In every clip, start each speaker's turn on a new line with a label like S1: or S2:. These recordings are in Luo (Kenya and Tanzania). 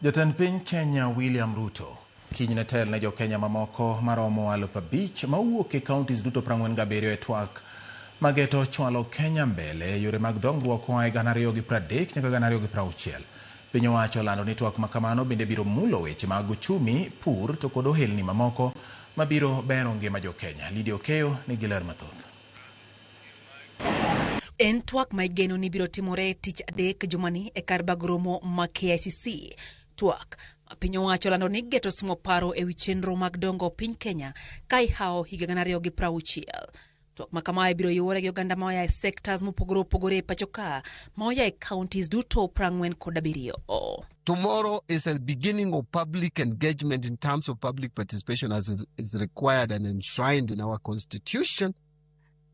S1: Jatend piny Kenya William Ruto kiny ne tel ne jokenya mamoko maromo 5,000 mawuok e counties duto 47 e twak mageto chwalo Kenya mbele e yore mag dongruok koa e 2030 nyaka 2060. Piny owacho olando ni twak makamano bende biro mulo weche mag uchumi, pur to kod ohelni mamoko mabiro bero ngima jokenya. Lydia Okeyo nigi ler mathoth.
S2: En twak ma igeno ni biro timore tich adek jumani e kar bag romo ma KICC. Twak ma piny owacho olando ni geto sumo paro ewi chenro mag dongo piny Kenya ka ihawo higa 2060. Twak ma kamae biro yuore gi oganda ma oya e sectors mopogore opogore e pacho ka ma oya e counties duto 47.
S3: Tomorrow is a beginning of public engagement in terms of public participation as is required and enshrined in our constitution.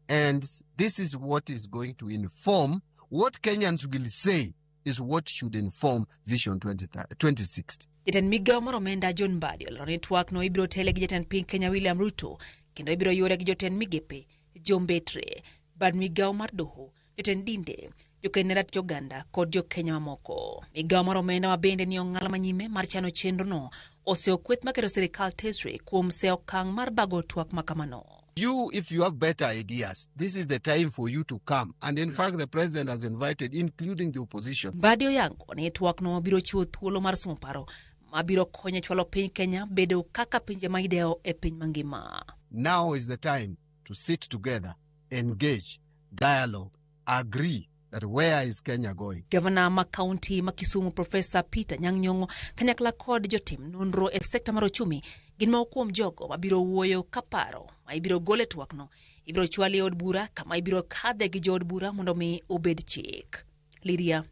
S3: And this is what is going to inform what Kenyans will say is what should inform Vision 20, 2060.
S2: Jatend migawo mar omenda John Mbadi olero ni twak no ibiro tele gi jatend piny Kenya William Ruto kendo ibiro yuore gi jotend migepe, jombetre, bad migawo mar doho, jotend dinde, joked ne ratich oganda kod jokenya mamoko. Migawo mar omenda ma bende ni ong'ala manyime mar chano chenrono oseyo kweth maketo sirikal tesre kuom seyo okang' mar bago twak makamano.
S3: You, if you have better ideas, this is the time for you to come. And in fact, the president has invited, including the opposition.
S2: Mbadi oyango ni twakno biro chiwo thuolo mar somo paro mabiro konyo e chwalo piny Kenya bedo kaka pinje ma idewo e piny mangima.
S3: Now is the time to sit together, engage, dialogue, agree that where is Kenya going?
S2: Gavana ma kaunti ma Kisumu Profesa Peter Nyang' Nyong'o kanyakla kod jotim nonro e sekta mar ochumi gin moko kuom jogo mabiro wuoyo ka paro ma ibiro gol e twakno ibiro chwal e od bura kama ibiro kadhe gi jood bura mondo mi obed chik. Lydia.